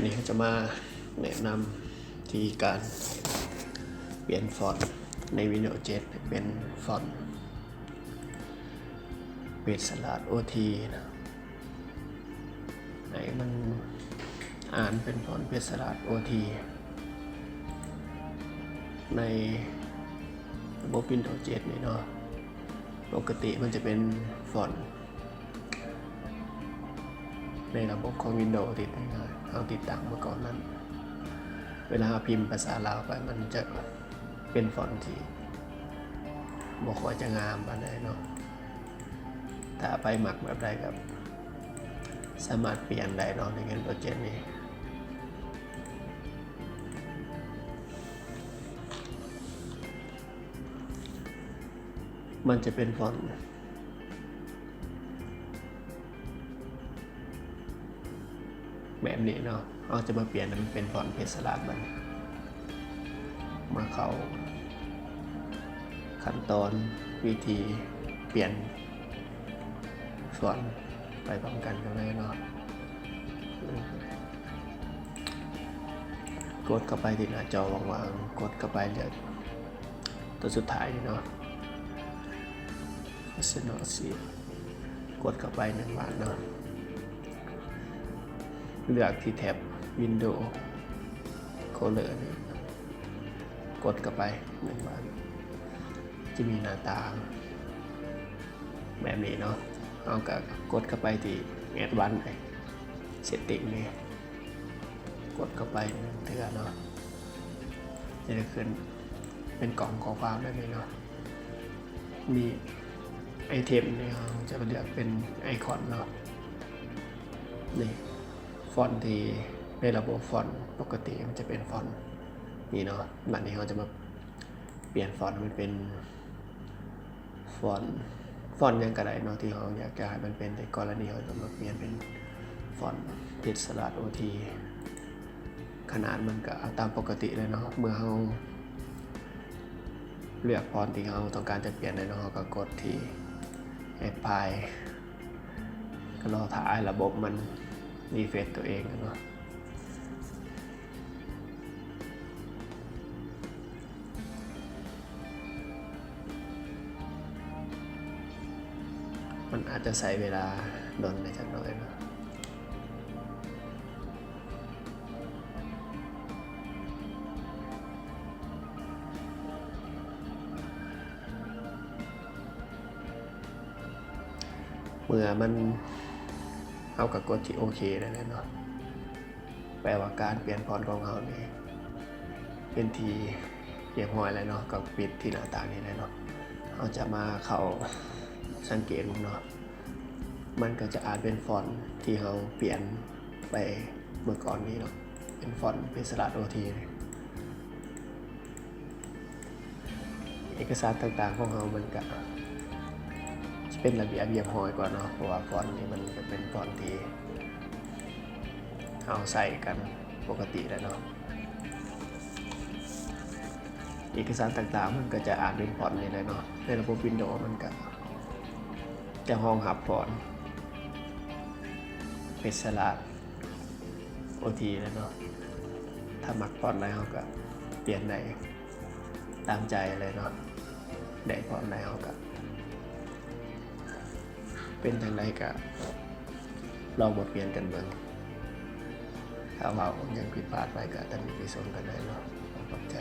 ນີ້ເຮົາຈະມາແນະນຳວິທີການປ່ຽນຟອນໃນ Windows ເຈັດ ໃຫ້ເປັນຟອນເພັດສະຫຼາດ ໂອທີ ນະ ໃຫ້ມັນອ່ານເປັນຟອນເພັດສະຫຼາດ ໂອທີ ໃນລະບົບ Windows ເຈັດ ນີ້ເນາະ. ປົກກະຕິມັນຈະເປັນຟອນ ໃນລະບົບຂອງ Windows ທີ່ເຮົາຕິດຕັ້ງມາກ່ອນນັ້ນ ເວລາເຮົາພິມພາສາລາວໄປ ມັນຈະເປັນຟອນທີ່ບໍ່ຄ່ອຍຈະງາມປານໃດເນາະ. ຖ້າໃຜມັກແບບໃດກໍສາມາດປ່ຽນໄດ້ເນາະ ໃນ Windows ເຈັດ ນີ້. ມັນຈະເປັນຟອນ ແບບນີ້ເນາະ. ເຮົາຈະມາປ່ຽນໃຫ້ມັນເປັນຟອນເພັດສະຫຼາດບັດນີ້. ມາເຂົ້າຂັ້ນຕອນວິທີປ່ຽນຟອນໄປພ້ອມກັນກັນເລີຍເນາະ. ກົດເຂົ້າໄປທີ່ໜ້າຈໍວ່າງໆ, ກົດເຂົ້າໄປເລືອກຕົວສຸດທ້າຍນີ້ເນາະ. Personal Shift ກົດເຂົ້າໄປໜຶ່ງບາດເນາະ. ເລືອກທີ່ແທັບ Window Color ນີ້ ກົດເຂົ້າໄປໜຶ່ງບາດ ຈະມີໜ້າຕາແບບນີ້ເນາະ. ເຮົາກໍກົດເຂົ້າໄປທີ່ Advanced Setting ນີ້ ກົດເຂົ້າໄປໜຶ່ງເທື່ອເນາະ. ຈະໄດ້ຂຶ້ນເປັນກ່ອງຂໍ້ຄວາມແບບນີ້ເນາະ. ມີໄອເທັມນີ້ ເຮົາຈະເລືອກເປັນໄອຄອນເນາະ. ນີ້ ຟອນທີ່ໃນລະບົບຟອນປົກກະຕິ ມັນຈະເປັນຟອນນີ້ເນາະ. ບັດນີ້ເຮົາຈະມາປ່ຽນຟອນໃຫ້ມັນເປັນ ຟອນ ຟອນຫຍັງກໍໄດ້ເນາະ ທີ່ເຮົາຢາກຈະໃຫ້ມັນເປັນ. ແຕ່ກໍລະນີເຮົາຈະມາປ່ຽນເປັນຟອນເພັດສະຫຼາດ ໂອທີ ຂະໜາດມັນກໍເອົາຕາມປົກກະຕິເລີຍເນາະ. ເມື່ອເຮົາເລືອກຟອນທີ່ເຮົາຕ້ອງການຈະປ່ຽນແລ້ວເນາະ, ເຮົາກໍກົດທີ່ Apply ກໍລໍຖ້າໃຫ້ລະບົບມັນ refresh ຕົວເອງເນາະ. ມັນອາດຈະໃຊ້ເວລາດົນແດ່ຈັກໜ້ອຍເນາະ. ເມື່ອມັນ ເຮົາກໍກົດທີ່ໂອເຄໄດ້ແລ້ວເນາະ. ແປວ່າການປ່ຽນຟອນຂອງເຮົານີ້ເປັນທີ່ຮຽບຮ້ອຍແລ້ວເນາະ, ກໍປິດທີ່ໜ້າຕ່າງນີ້ແລ້ວເນາະ. ເຮົາຈະມາເຂົ້າສັງເກດເບິ່ງເນາະ, ມັນກໍຈະອາດເປັນຟອນທີ່ເຮົາປ່ຽນໄປເມື່ອກ່ອນນີ້ເນາະ, ເປັນຟອນເປັນສະຫຼາດໂອທີ. ເອກະສານຕ່າງໆຂອງເຮົາມັນກະຈະເປັນລະບຽບຮຽບຮ້ອຍກວ່າເນາະ, ເພາະວ່າຟອນນີ້ມັນກະເປັນຟອນທີ່ເຮົາໃຊ້ກັນປົກກະຕິແລ້ວເນາະ. ເອກະສານຕ່າງໆມັນກະຈະອ່ານເປັນຟອນນີ້ແຫຼະເນາະ. ໃນລະບົບວິນໂດມັນກະຈະຮອງຮັບຟອນເປັນສະຫຼາດ ໂອທີແລ້ວເນາະ. ຖ້າມັກຟອນໃດເຮົາກະປ່ຽນໄດ້ຕາມໃຈເລີຍເນາະ, ໄດ້ຟອນໃດເຮົາກະ ເປັນຈັ່ງໃດກະລອງມາປ່ຽນກັນເບິ່ງ. ຖ້າເວົ້າຫຍັງຜິດພາດໄປກະຕຳໜິຕິຊົມກັນໄດ້ເນາະ. ຂອບໃຈ.